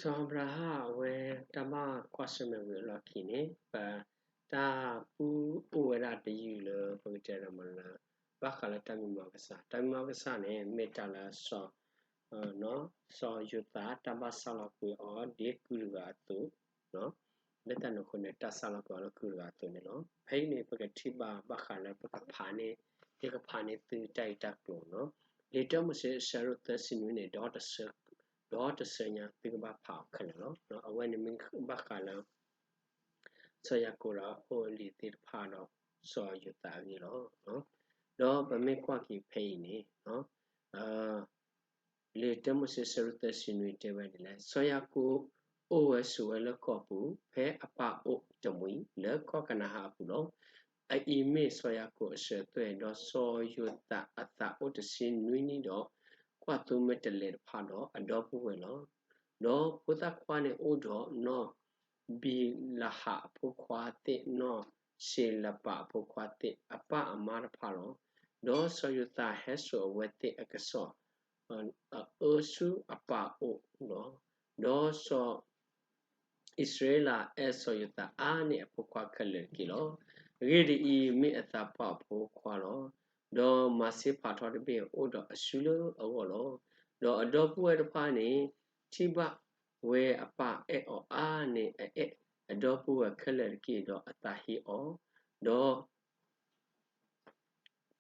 စီၤအၤဘြၤဟၣ်အဝဲတၢ်ဘၣ်ကွၢ်ဆၢၣ်မဲာ်ဝံၤအလီၢ်ခံန့ၣ် ပတၢ်ပူအိၣ်ဝဲဒၣ်တယုၢ်လၢပကတဲဒၣ်မးလၢ ဘၣ်ဃးလၢတၢ်မံမီၢ်ကစၢ်, တၢ်မံမီၢ်ကစၢ်န့ၣ် မ့ၢ်တၢ်လၢ စီၤယိၤသးတၢ်ဘၣ်စၢ်လီၤကွံာ်အီၤဒ်ကုၢ်တဂၤအသိး, လၢတၢ်န့ၣ်အဃိန့ၣ် တၢ်စၢ်လီၤကွံာ်အီၤလၢကုၢ်တဂၤအသိးန့ၣ်လီၤ. ဖဲအံၤန့ၣ် ပကထံၣ်ဘၣ်ဘၣ်ဃးလၢပကဖးန့ၣ်, ယကဖးန့ၢ်သုတၢ်ဂ့ၢ်တၢ်ကျိၤန့ၣ်လီၤ. လံာ်တၢမိၤၡ့အဆၢဒိၣ်သၢဆံနွံန့ၣ် ဒီတဆၢ, ဒီတဆၢညါသုကဘၣ်ဖးအီၤခဲလၢာ်လီၤ. အဝဲန့ၣ်မ့ၢ်ဘၣ်ဃးလၢ စီၤယၤကိာ်ဒီးအအိၣ်အလံၤသ့ၣ်တဖၣ်ဒီး စီၤယိၤသးအဂ့ၢ်လီၤ. ဒီးပမ့ၢ်ကွၢ်က့ၤဖဲအံၤန့ၣ် လံာ်တၢမိၤၡ့ဆၢဒိၣ်သၢဆံနွံတဲဝဲဒ်လဲၣ်, စီၤယၤကိာ်အိၣ်ဝဲဆိးဝဲလၢကီၢ်ပူၤ ဖဲအပၢ်အိၣ်တမှံၤ လၢကီၢ်ကနၤဧၣ်အပူၤလီၤ. အအံၤမ့ၢ်စီၤယၤကိာ်အစၢၤအသွဲၣ်, ဒီးစီၤယိၤသးအသးအိၣ်တဆံနွံနံၣ်ဒီး ကွၢ်သိမဲာ်တဲးလဲးတဖၣ်ဒီးအဒီပုၢ်ဝဲၢ်လီၤ. ဒီးဖိသၣ်ခွါန့ၣ်အိၣ်ဒီးနီၢ် ဘံလဟးအဖိခွါသ့ၣ်, နီၢ်ၡ့လပၤအဖိခွါသ့ၣ် အပၢ်အမါတဖၣ်လီၤ. ဒီးစီၤယိၤသးဟဲစိာ်အဝဲသ့ၣ်အကစီၣ် အအၢဆူအပၢ်အိၣ်လီၤ. ဒီးစီၤ အံၣ်စရ့လးအဲၣ်စီၤယိၤသးအါန့ၢ်အဖိခွါခဲလၢာ်တက့ၢ်လီၤ. အဂ့ၢ်ဒ်အံၤ, မ့ၢ်အသးပှၢ်အဖိခွါလီၤ. ဒီးမၤစ့ဖးထီတဘ့ၣ်အိၣ်ဒီးအစုလၢအဂီၢ်လီၤ. ဒီးအဒီပုၢ်ဝဲၢ်တဖၣ်န့ၣ် ထံၣ်ဘၣ်ဝဲအပၢ်အဲၣ်အီၤအါန့ၢ်အအဲၣ်အဒီပုၢ်ဝဲၢ်ခဲလၢာ်တက့ၢ်, ဒီးအသးဟ့အီၤ, ဒီး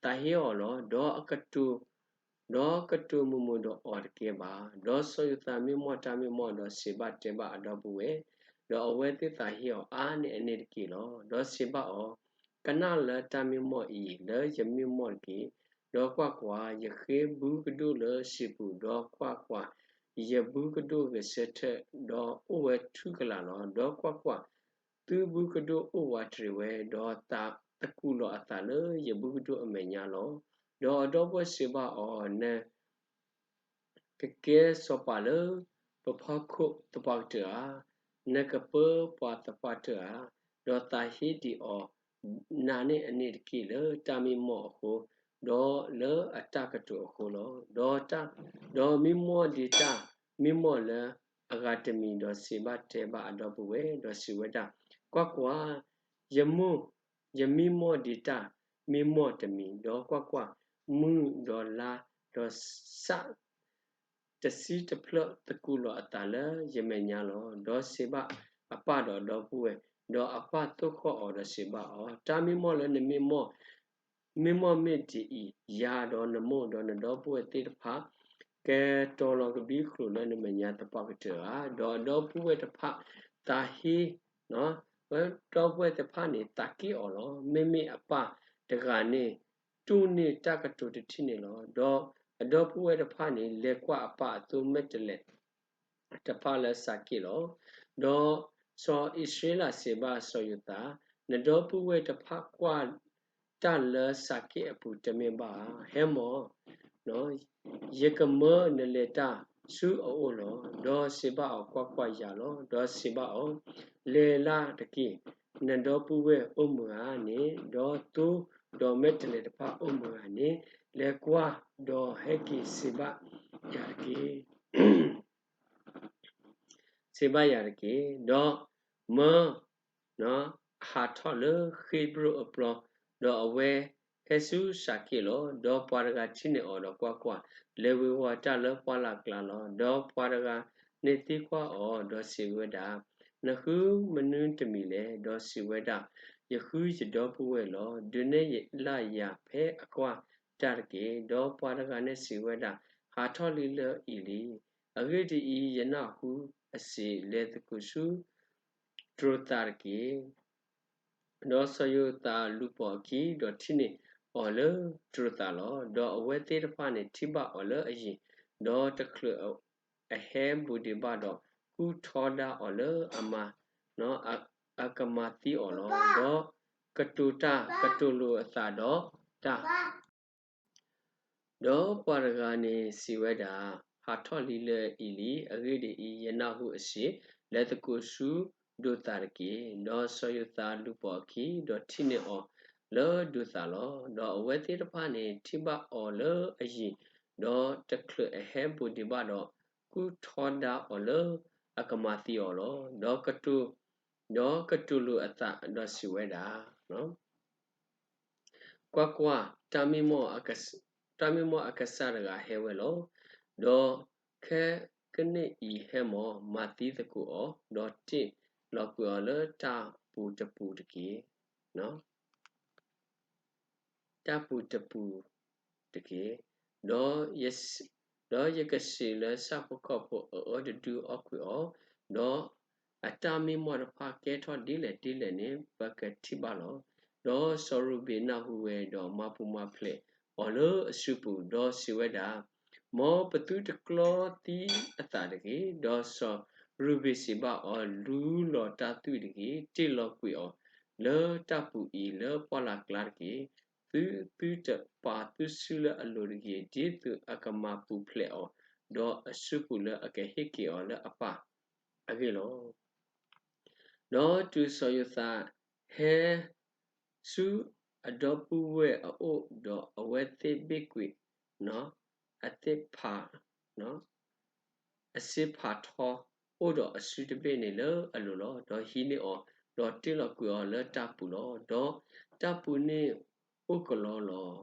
သးဟ့အီၤလီၤ. ဒီးကတိၤမုာ်မုာ်ဒီးအီၤတကဲဘၣ်. ဒီးစီၤယိၤသးမံမီၢ်တၢ်မံမီၢ်ဒီးစံးဘၣ်တဲဘၣ်အဒီပုၢ်ဝဲၢ်, ဒီးအဝဲသ့ၣ်သးဟ့အီၤအါန့ၢ်အန့ၣ်တက့ၢ်လီၤ. ဒီးစံးဘၣ်အီၤ, ကနၣ်လၢတၢ်မံမီၢ်အံၤလၢယမံမီၢ်တက့ၢ်. ဒီးကွၢ်ကွၢ်, ယဃ့ဘုကဒိၣ်လၢစံာ်ပူၤ, ဒီးကွၢ်ကွၢ်, ယဘုကဒိၣ်ဂဲၤဆၢထၢၣ်, ဒီးအိၣ်ဝဲထူကလာ်လီၤ. ဒီးကွၢ်ကွၢ်, သုဘုကဒိၣ်အိၣ်ဝးတရံးဝဲ, ဒီးသးကကူးလီၤအသးလၢယဘုကဒိၣ်အမဲာ်ညါလီၤ. ဒီးအဒီပုၢ်ဝဲၢ်စံးဘၣ်အီၤ, နကကဲစီၤပၤလၢပဖီခိၣ်သပှၢ်ကတၢၢ်ဧါ, နကပၢပှၤသပှၢ်ကတၢၢ်ဧါ. ဒီးသးဟ့ဒံးအီၤ နၤန့ၣ်အန့ၣ်တက့ၢ်လၢတၢ်မံမီၢ်အဃိ, ဒီးလၢအတၢ်ကတိၤအဃိလီၤ. ဒီးတၢ်, ဒီးမံမီၢ်ဒံးတၢ်မံမီၢ်လၢအဂၤတမံၤ, ဒီးစံးဘၣ်တဲဘၣ်အဒီပုၢ်ဝဲၢ်, ဒီးစံးဝဲဒၣ်, ကွၢ်ကွၢ်, ယမိၢ်, ယမံမီၢ်ဒံးတၢ်မံမီၢ်တမံၤ, ဒီးကွၢ်ကွၢ်, မုၢ်ဒီးလါ, ဒီးစး တဆံတဖျၢၣ်သကူးလီၤအသးလၢယမဲာ်ညါလီၤ. ဒီးစံးဘၣ်အပၢ်ဒီးအဒီပုၢ်ဝဲၢ်, ဒီးအပၢ်သိၣ်ဃီၣ်အီၤဒီးစံးဘၣ်အီၤ, တၢ်မံမီၢ်လၢနမံမီၢ်, မံမီၢ်မ့ၢ်ဒ်အံၤ, ယၤဒီးနမိၢ်ဒီးနဒီပုၢ်ဝဲၢ်သ့ၣ်တဖၣ် ကတီၤလီၤကဘံဃုာ်လၢနမဲာ်ညါသပှၢ်ကတၢၢ်ဧါ. ဒီးအဒီပုၢ်ဝဲၢ်တဖၣ်သးဟ့ ဒီပုၢ်ဝဲၢ်တဖၣ်န့ၣ် သးက့ၣ်အီၤလီၤ. မ့မ့ၢ်အပၢ်တဂၤန့ၣ် တူၢ်န့ၢ်တၢ်ကတိၤတထံၣ်န့ၣ်လီၤ. ဒီးအဒီပုၢ်ဝဲၢ်တဖၣ်န့ၣ် လဲၤကွၢ်အပၢ်အသိမဲာ်တဲးလဲးတဖၣ်လၢစးက့ၣ်လီၤ. ဒီးစီၤအံၣ်စရ့လးစံးဘၣ်စီၤယိၤသး, နဒီပုၢ်ဝဲၢ်တဖၣ်ကွၢ်တၢ်လၢစးက့ၣ်အပူၤတမ့ၢ်ဘၣ်ဧါ. ဟဲမီၢ် ယကမၢနလဲၤတၢ်ဆူအအိၣ်လီၤ. ဒီးစံးဘၣ်အီၤ, ကွၢ်ကွၢ်, ယၤလီၤ. ဒီးစံးဘၣ်အီၤ, လဲၤလၢ်တက့ၢ်. နဒီပုၢ်ဝဲၢ်အိၣ်မုာ်ဧါန့ၣ်, ဒီးသိဒီးမဲာ်တဲးလဲးတဖၣ်အိၣ်မုာ်ဧါန့ၣ်, လဲၤကွၢ်, ဒီးဟဲက့ၤစံးဘၣ်ယၤတက့ၢ်. စံးဘၣ်ယၤတက့ၢ်. ဒီးမၢ ဟးထီၣ်လၢဃ့ဘြိၣ်အပျီ, ဒီးအဝဲဟဲဆူစးက့ၣ်လီၤ. ဒီးပှၤတဂၤထံၣ်န့ၢ်အီၤဒီးကွၢ်ကွၢ်, လဲၤဝ့ၤဝီၤတၢ်လၢပှၢ်လၢ်ကျါလီၤ. ဒီးပှၤတဂၤန့ၣ်သံကွၢ်အီၤ, ဒီးစံးဝဲဒၣ်, နဃုမနုၤတမံၤလဲၣ်. ဒီးစံးဝဲဒၣ်, ယဃုယဒီပုၢ်ဝဲၢ်လီၤ. ဒုးနဲၣ်လၢ်ယၤဖဲအကွၢ်တၢ်တက့ၢ်. ဒီးပှၤတဂၤန့ၣ်စံးဝဲဒၣ်, ဟးထီၣ်လံလၢအံၤလံ. အဂ့ၢ်ဒ်အံၤ, ယနၢ်ဟူအစံး, လဲၤသကိးဆူ တြိၤသးတက့ၢ်. ဒီးစီၤယိၤသးလူၤပိာ်အခံ, ဒီးထံၣ်န့ၢ်အီၤလၢတြိၤသးလီၤ. ဒီးအဝဲသ့ၣ်တဖၣ်န့ၣ်ထံၣ်ဘၣ်အီၤလၢအယံၤ, ဒီးတချုးအဟဲဘူးဒံးဘၣ်ဒီး, ကူၣ်ထီဒါအီၤလၢအမၤ, အကမၤသံအီၤလီၤ. ဒီးကတိၤတၢ်, ကတိၤလိာ်အသးဒီးတၢ် ဒီးပှၤတဂၤန့ၣ်စံးဝဲဒၣ်, ဟးထီၣ်လံလၢအံၤလံ. အဂ့ၢ်ဒ်အံၤ, ယနၢ်ဟူအစံး, လဲၤသကိးဆူဒိးသးတက့ၢ်. ဒီးစီၤယိၤသးလူၤပိာ်အခံ, ဒီးထံၣ်န့ၢ်အီၤလၢဒိးသးလီၤ. ဒီးအဝဲသ့ၣ်တဖၣ်န့ၣ်ထံၣ်ဘၣ်အီၤလၢအယံၤ, ဒီးတချုးအဟဲဘူးဒံးဘၣ်ဒီး, ကူၣ်ထီဒါအီၤလၢ အကမၤသံအီၤလီၤ. ဒီးကတိၤ, ဒီးကတိၤလိာ်အသးဒီးစံးဝဲဒၣ်, ကွၢ်ကွၢ်, တၢ်မံမီၢ်အကစ, တၢ်မံမီၢ်အကစၢ်တဂၤဟဲဝဲလီၤ. ဒီးခဲကနံၣ်အံၤဟဲမီၢ်, မၤသံသကိးအီၤ, ဒီးတ့ၢ်လီၤကွံာ်အီၤလၢတၢ်ပူၤတပူၤတက့ၢ်. တၢ်ပူၤတပူၤတက့ၢ်. ဒီးယ, ဒီးယကစံးလၢဆၣ်ဖိကီၢ်ဖိအအၢတဒုအီၣ်ကွံာ်အီၤ, ဒီးအတၢ်မံမီၢ်တဖၣ်ကဲထီၣ်ဒ်လဲၣ်ဒ်လဲၣ်န့ၣ် ပကထံၣ်ဘၣ်လီၤ. ဒီးစီၤရူဘ့ၣ်နၢ်ဟူဝဲဒီးမၤပူၤမၤဖျဲးအီၤလၢအစုပူၤ, ဒီးစံးဝဲဒၣ်, မ်ပသုတကျီသံအသးတဂ့ၤ. ဒီးစီၤရူဘ့ၣ်စံးဘၣ်အီၤ, လူလီၤတၢ်သွံၣ်တဂ့ၤ, တ့ၢ်လီၤကွံာ်အီၤလၢတၢ်ပူၤအံၤလၢပှၢ်လၢ်ကျါတက့ၢ်. သု, သုတပာ်သုစုလၢအလိၤတဂ့ၤ, ဒ်သိးအကမၤပူၤဖျဲးအီၤ, ဒီးအစုပူၤလၢအကဟ့ၣ်က့ၤအီၤလၢအပၢ်အဂ့ၢ်လီၤ. ဒီးတုၤစီၤယိၤသးဟဲဆူအဒီပုၢ်ဝဲၢ်အအိၣ်, ဒီးအဝဲသ့ၣ်ဘ့ၣ်ကွံာ်, အသ့ၣ်ဖး, အစ့ဖးထီအိၣ်ဒီးအစုတဘ့ၣ်န့ၣ်လၢအလိၤလီၤ. ဒီးဟံးန့ၢ်အီၤ, ဒီးတ့ၢ်လီၤကွံာ်အီၤလၢတၢ်ပူၤလီၤ. ဒီးတၢ်ပူၤန့ၣ်အိၣ်ကလီလီၤ.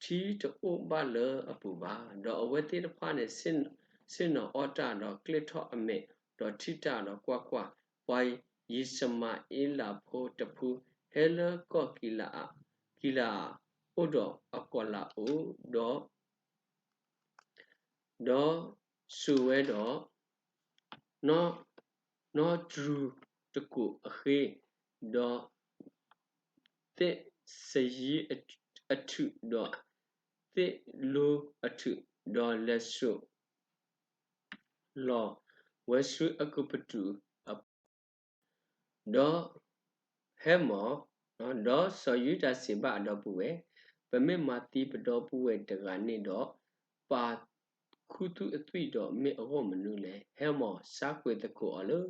ထံတအိၣ်ဘၣ်လၢအပူၤဘၣ်. ဒီးအဝဲသ့ၣ်တဖၣ်န့ၣ် ဆ့ၣ်နီၤအီၣ်တၢ်, ဒီးကျ့ၣ်ထီၣ်အမဲာ်, ဒီးထံၣ်တၢ်, ဒီးကွၢ်ကွၢ်, ပှၤယံးၡမၤဧ့လးဖိတဖု ဟဲလၢကီၢ်ကံလၤအး, ကံလၤအး, အိၣ်ဒီးအကီၢ်လၤအူ, ဒီး ဒီးစိာ်ဝဲဒီး နီၣ်တြူာ်တကိးအဃ့, ဒီးသ့ၣ်စယံအထုး, ဒီးသ့ၣ်လိအထုး, ဒီးလဲၤစိာ်လီၤဝဲဆူအဲၤကူပတူးအပူၤလီၤ. ဒီးဟဲမီၢ်, ဒီးစီၤယူဒၤစံးဘၣ်အဒီပုၢ်ဝဲၢ်, ပမ့ၢ်မၤသံပဒီပုၢ်ဝဲၢ်တဂၤန့ၣ်ဒီး ပာ်ခူသူၣ်အသွံၣ်ဒီးမ့ၢ်အဂီၢ်မနုၤလဲၣ်. ဟဲမီၢ်, ဆါကွံာ်သကိးအီၤလၢ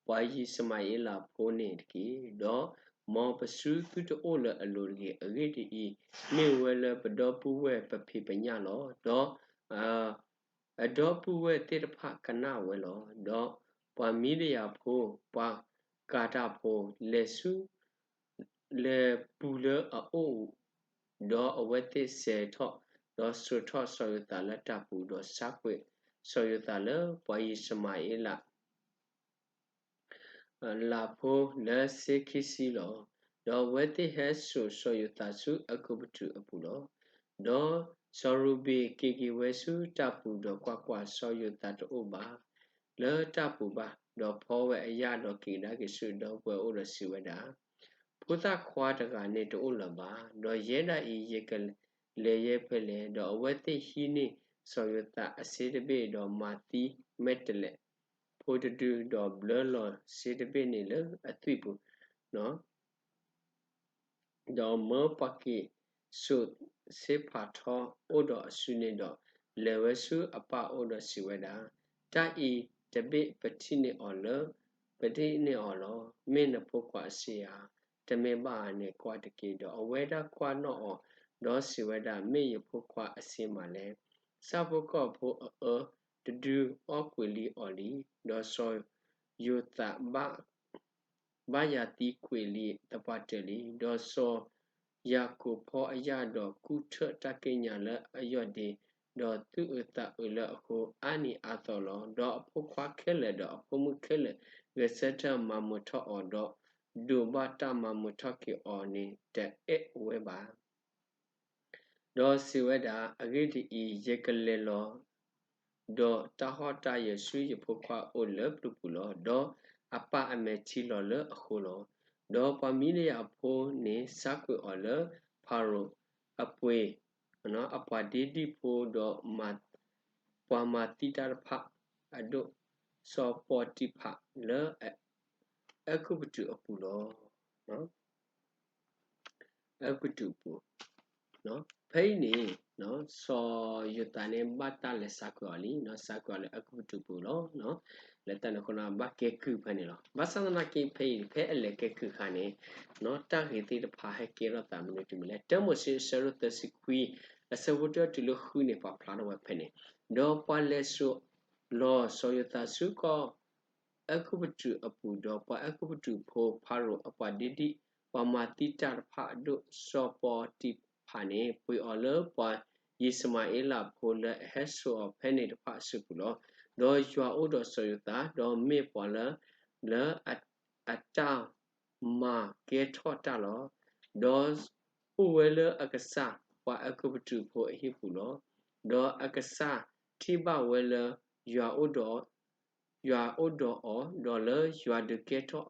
ပှၤယံးၡမၤဧ့လးဖိန့ၣ်တက့ၢ်. ဒီးမ်ပစုသုတအိၣ်လၢအလိၤတဂ့ၤ. အဂ့ၢ်ဒ်အံၤ, မ့ၢ်ဝဲလၢပဒီပုၢ်ဝဲၢ်ပဖံးပညၣ်လီၤ. ဒီး အဒီပုၢ်ဝဲၢ်သ့ၣ်တဖၣ်ကနၣ်ဝဲလီၤ. ဒီးပှၤမံးဒယၤဖိ, ပှၤကၤတၢ်ဖိ, လဲၤဆူ, လဲၤပူၤလၢအအိၣ်, ဒီးအဝဲသ့ၣ်စဲးထီၣ်, ဒီးစိာ်ထီၣ်စီၤယိၤသးလၢတၢ်ပူၤ, ဒီးဆါကွံာ်စီၤယိၤသးလၢပှၤယံးၡမၤဧ့လး လးဖိလၢစ့ခံဆံလီၤ. ဒီးအဝဲသ့ၣ်ဟဲစိာ်စီၤယိၤသးဆူအဲၤကူပတူးအပူၤလီၤ. ဒီးစီၤရူဘ့ၣ်က့ၤက့ၤဝဲဆူတၢ်ပူၤ, ဒီးကွၢ်ကွၢ်, စီၤယိၤသးတအိၣ်ဘၣ် လၢတၢ်ပူၤဘၣ်. ဒီးဖီဝဲအယာ်, ဒီးက့ၤကဒါက့ၤဆူအဒီပုၢ်ဝဲၢ်အအိၣ်, ဒီးစံးဝဲဒၣ်, ဖိသၣ်ခွါတဂၤန့ၣ်တအိၣ်လၢၤဘၣ်. ဒီးယဲဒၣ်အံၤ ယကလဲၤယဲဖဲလဲၣ်. ဒီးအဝဲသ့ၣ်ဟံးန့ၢ်စီၤယိၤသးအစ့တဘ့ၣ်, ဒီးမၤသံမဲာ်တဲးလဲးဖိတဒု, ဒီးဘျၢလီၤစ့တဘ့ၣ်န့ၣ်လၢအသွံၣ်ပူၤ ဒီးမၢပှၤက့ၤစိာ်စ့ဖးထီအိၣ်ဒီးအစုန့ၣ်ဒီး, လဲၤဝဲဆူအပၢ်အအိၣ်ဒီးစံးဝဲဒၣ်, တၢ်အံၤတဘ့ၣ်ပထံၣ်န့ၢ်အီၤလၢ, ပထံၣ်န့ၢ်အီၤလီၤ. မ့ၢ်နဖိခွါအစ့ဧါ. တမ့ၢ်ဘၣ်ဧါန့ၣ် ကွၢ်တက့ၢ်. ဒီးအဝဲဒၣ်ကွၢ်နီၣ်အီၤ, ဒီးစံးဝဲဒၣ်, မ့ၢ်ယဖိခွါအစ့မးလဲၣ်. ဆၣ်ဖိကီၢ်ဖိအအၢတဒုအီၣ်ကွံာ်လံအီၤလံ. ဒီးစီၤယိၤသး ဘၣ်ယၤသံကွံာ်လံသပှၢ်တၢၢ်လံ. ဒီးစီၤယၤကိာ်ဖီအယာ်, ဒီးကူၣ်ထၢၣ်တၢ်ကံးညာ်လၢအယီၢ်ဒ့, ဒီးသူၣ်အုးသးအုးလၢအဃိ, အါနံၤအါသီလီၤ. ဒီးအဖိခွါခဲလၢာ်ဒီးအဖိမုၣ်ခဲလၢာ် ဂဲၤဆၢထၢၣ်မၤမုာ်ထီၣ်အီၤ, ဒီးဒိးဘၣ်တၢ်မၤမုာ်ထီၣ်က့ၤအီၤန့ၣ် တအဲၣ်ဝဲဘၣ်. ဒီးစံးဝဲဒၣ်, အဂ့ၢ်ဒ်အံၤ, ယကလဲၤလီၤ, ဒီးတၢ်ဟီၣ်တၢ်ယၢၤဆူယဖိခွါအအိၣ်လၢပျုၤပူၤလီၤ. ဒီးအပၢ်အမဲာ်ထံလီၤလၢအဃိလီၤ. ဒီးပှၤမံးဒယၤဖိန့ၣ် ဆါကွံာ်အီၤလၢဖၤရိၤအပှ့ၤ, အပှၤဒ့ဒံၣ်ဖိ, ဒီးပှၤမၤသံတၢ်တဖၣ်အဒိၣ်, စီၤပီၤတံၤဖးလၢအဲၤကူပတူးအပူၤလီၤ. အဲၤကူပတူးအပူၤ, ဖဲအံၤန့ၣ် စီၤယိၤသးန့ၣ် ဘၣ်တၢ်လဲၤဆါကွံာ်အီၤလံ, ဆါကွံာ်အီၤလၢအဲၤကူပတူးအပူၤလီၤ. လၢတၢ်န့ၣ်အဃိန့ၣ် ဘၣ်ကဲကုၢ်ဖဲန့ၣ်လီၤ. ဘၣ်ဆၣ်သနာ်က့ ဖဲအံၤ ဖဲအလဲၤကဲကုၢ်အခါန့ၣ် တၢ်ဂ့ၢ်သ့ၣ်တဖၣ်ဟဲကဲထီၣ်သးမနုၤတမံၤလဲၣ်. တၢမိၤၡ့အဆၢဒိၣ်သၢဆံခွံ အဆၢဖိတၢတုၤလၢဃုန့ၣ် ပာ်ဖျါထီၣ်ဝဲဖဲန့ၣ်, ဒီးပှၤလဲၤစိာ်လီၤစီၤယိၤသးဆူကီၢ် အဲၤကူပတူးအပူၤ, ဒီးပှၤအဲၤကူပတူးဖိ ဖၤရိၤအပှၤဒ့ဒံၣ်, ပှၤမၤသံတၢ်တဖၣ်အဒိၣ်စီၤပီတံၤဖးန့ၣ် ပှ့ၤအီၤလၢပှၤယံးၡမၤဧ့လးဖိလၢအဟဲစိာ်အီၤဖဲန့ၣ်တဖၣ်အစုပူၤလီၤ. ဒီးယွၤအိၣ်ဒီးစီၤယိၤသး, ဒီးမ့ၢ်ပှၤလၢ လၢ အတၢ်မၤကဲထီၣ်တၢ်လီၤ. ဒီးအိၣ်ဝဲလၢအကစၢ်ပှၤအဲၤကူပတူးဖိအဟံၣ်ပူၤလီၤ. ဒီးအကစၢ်ထံၣ်ဘၣ်ဝဲလၢ ယွၤအိၣ်ဒီး ယွၤအိၣ်ဒီးအီၤ, ဒီးလၢယွၤဒုးကဲထီၣ်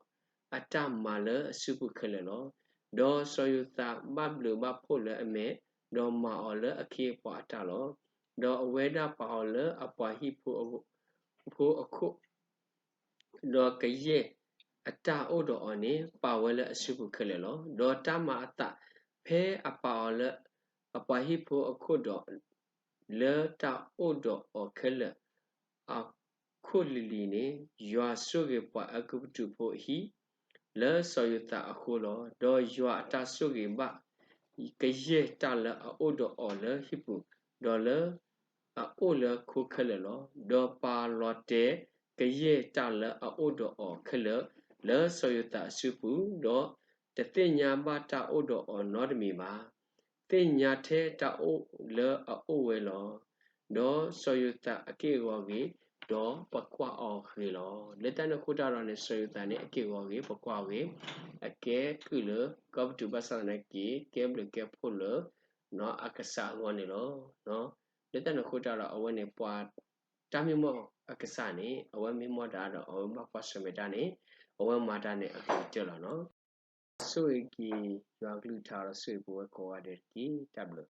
အတၢ်မၤလၢအစုပူၤခဲလၢာ်လီၤ. ဒီးစီၤယိၤသးဘၣ်ဘျုးဘၣ်ဖှိၣ်လၢအမဲာ်, ဒီးမၤအီၤလၢအခ့အပှၤအတၢ်လီၤ. ဒီးအဝဲဒၣ်ပာ်အီၤလၢအပှၤဟံၣ်ဖိအခိၣ်, ဒီးကယဲၢ်အတၢ်အိၣ်ဒီးအီၤန့ၣ် ပာ်ဝဲလၢအစုပူၤခဲလၢာ်လီၤ. ဒီးတၢ်မၤအသးဖဲအပာ်အီၤလၢ အပှၤဟံၣ်ဖိအခိၣ်ဒီး လၢတၢ်အိၣ်ဒီးအီၤခဲလၢာ် အခိၣ်လံၤလံၤန့ၣ်, ယွၤဆိၣ်ဂ့ၤပှၤအဲၤကူပတူးဖိအဟံၣ် လၢစီၤယိၤသးအဃိလီၤ. ဒီးယွၤအတၢ်ဆိၣ်ဂ့ၤဘၣ် ကယဲၢ်တၢ်လၢအအိၣ်ဒီးအီၤလၢဟံၣ်ပူၤ, ဒီးလၢအအိၣ်လၢခိခဲလၢာ်လီၤ. ဒီးပာ်လီၤတဲာ်ကယဲၢ်တၢ်လၢအအိၣ်ဒီးအီၤခဲလၢာ် လၢစီၤယိၤသးအစုပူၤ, ဒီးတသ့ၣ်ညါဘၣ်တၢ်အိၣ်ဒီးအီၤနီတမံၤဘၣ်. သ့ၣ်ညါထဲတၢ်အိၣ်လၢအအိၣ်ဝဲလီၤ. ဒီးစီၤယိၤသးအက့ၢ်အဂီၤဂ့ၤ, ဒီးပကွၢ်အီၤဂ့ၤလီၤ. လၢတၢ်န့ၣ်အဃိတၢ်ဒီးန့ၣ် စီၤယိၤသးန့ၣ် အက့ၢ်အဂီၤဂ့ၤ, ပကွၢ်အီၤဂ့ၤ, အကဲကုၢ်လၢကီၢ်ပတူးဘၣ်ဆၣ်သနာ်က့ ကဲဘျုးကဲဖှိၣ်လၢ အကစၢ်အဂီၢ်န့ၣ်လီၤ. လၢတၢ်န့ၣ်အဃိတၢ်ဒီး အဝဲန့ၣ်ပှၤတၢ်မံမီၢ်အကစၢ်န့ၣ် အဝဲမံမီၢ်တၢ်ဒီး အဝဲဘၣ်ကွၢ်ဆၢၣ်မဲာ်တၢ်န့ၣ် အဝဲမၤတၢ်န့ၣ်အဂ့ၤကတၢၢ်လီၤ. ဆိၣ်ဂ့ၤက့ၤယွၤကလုၢ်ကထါဒီးဆိၣ်ဂ့ၤပဝဲကိးဂၤဒဲးတက့ၢ်. တၢ်ဘျုး.